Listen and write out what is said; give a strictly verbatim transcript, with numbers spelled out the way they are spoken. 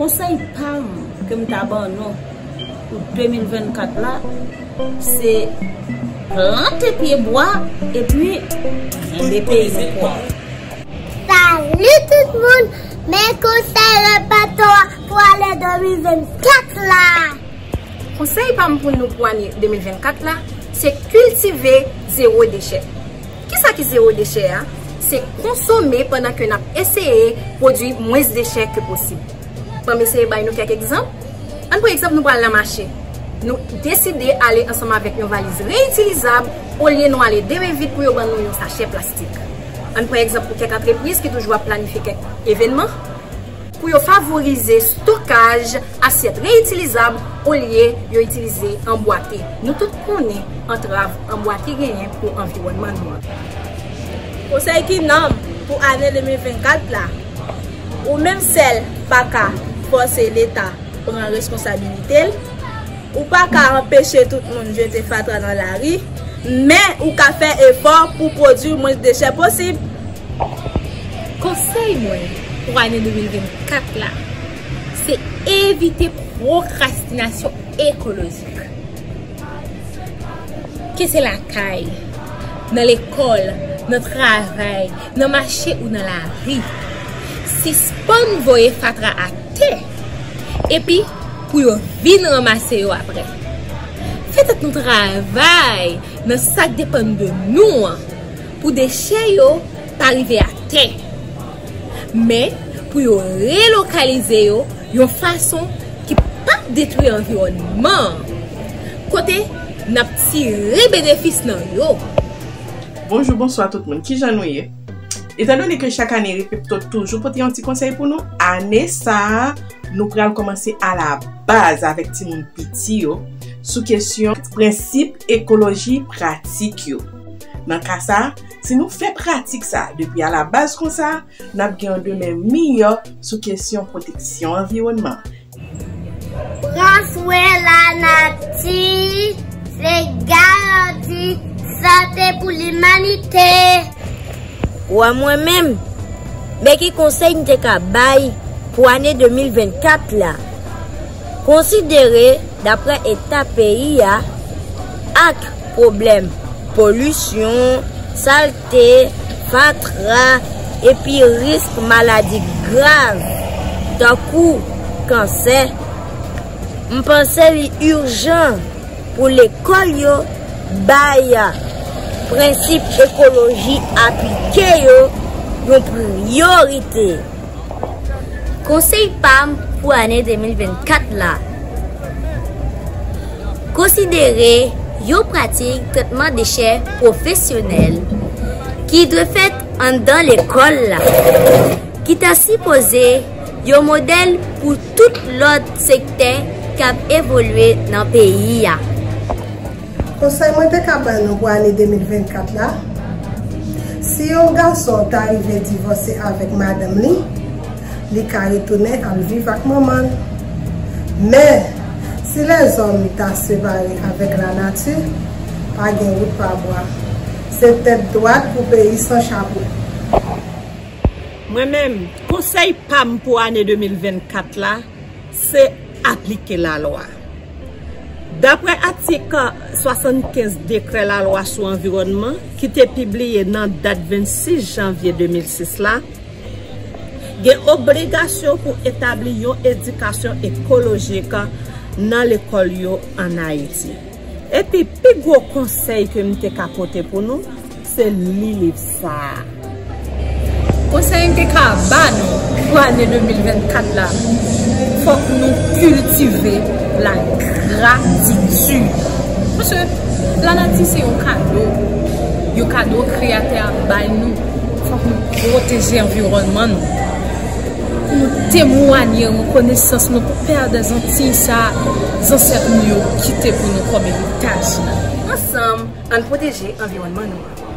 Konsèy pa m ke m ta ban nou pou de mil vennkat la, se plante pye bwa epi kenbe peyi nou pwòp. Salut tout moun, men konsèy repètwa pou ane de mil vennkat la. Konsèy pa m pou nou pou ane de mil vennkat la, se kiltive zewo dechè. Kisa ki zewo dechè a? Se konsome pandan ke n ap eseye pwodui mwens dechè ke posib. Ban m eseye bay nou kèk egzanp. Ann pran egzanp, nou pral nan mache. Nou deside ale ansanm avèk yon valiz reyitilizab olye nou ale de men vid pou yo ban nou yon sachè plastik. Ann pran egzanp pou kèk antrepriz ki toujou ap planifye kèk evènman, pou yo favorize stokaj asyèt reyitilizab olye yo itilize anbwate. Nou tout konnen antrav anbwate genyen pou anviwònman nou an. Konsèy ki nan m pou ane de mil vennkat la, ou menm sèl pa ka fòse Leta pran responsabilite l, ou pa ka anpeche tout moun jete fatra nan lari, men ou ka fè efò pou pwodui mwens dechè posib. Konsèy mwen pou ane de mil vennkat la, se evite pwokrastinasyon ekolojik. Ke se lakay, nan lekòl, nan travay, nan mache ou nan lari, sispann voye fatra atè, epi pou yo vin ranmase yo apre. Fè tèt nou travay nan sa k depann de nou an, pou dechè yo pa rive atè, men pou yo relokalize yo yon fason ki p ap detwi anviwònman an, kote n ap tire benefis nan yo. Bonjou, bonswa tout moun. Kijan nou ye? Etandone ke chak ane Repepto toujou pote yon ti konsèy pou nou, ane sa a, nou pral kòmanse alabaz avèk timoun piti yo sou kesyon prensip ekoloji pratik yo. Nan ka sa a, si nou fè pratik sa a depi alabaz konsa, n ap gen yon demen miyò sou kesyon pwoteksyon anviwònman. Pran swen lanati se garanti sante pou limanite. Pou mwen menm, men ki konsèy m te ka bay pou ane de mil vennkat la. Konsidere dapre eta peyi a ak pwoblèm polisyon, salte, fatra, epi risk maladi grav, tankou kansè, m panse li ijan pou lekòl yo bay prensip ekoloji aplike yo yon priyorite. Konsèy pa m pou ane de mil vennkat la. Konsidere yon pratik tretman dechè pwofesyonèl ki dwe fèt anndan lekòl la, ki ta sipoze yon modèl pou tout lòt sektè k ap evolye nan peyi a. Konsèy mwen te ka ban nou pou ane de mil vennkat la, si yon gason ta rive divòse avèk madanm li, li ka retounen al viv ak manman l. Men, si lèzòm ta separe avèk lanati, pa gen wout pa bwa. Se tèt dwat pou peyi san chapo. Mwen menm, konsèy pa m pou ane de mil vennkat la, se aplike lalwa. Daprè atik swasannkenz dekrè lalwa sou anviwònman ki te pibliye nan dat vennsis janvye de mil sis la, gen obligasyon pou etabli yon edikasyon ekolojik nan lekòl yo ann Ayiti. Epi, pi gwo konsèy ke m te ka pote pou nou, se li liv sa a. Konsèy m te ka ba nou pou ane de mil vennkat la, fòk nou kiltive lagratitid. Paske lanati se yon kado, yon kado Kreyatè a bay nou. Fòk nou pwoteje anviwònman nou. Pou nou temwanye rekonesans nou pou pè dèzantiy sa zansèt nou yo kite pou nou kòm eritaj. Ansanm, ann pwoteje anviwònman nou an.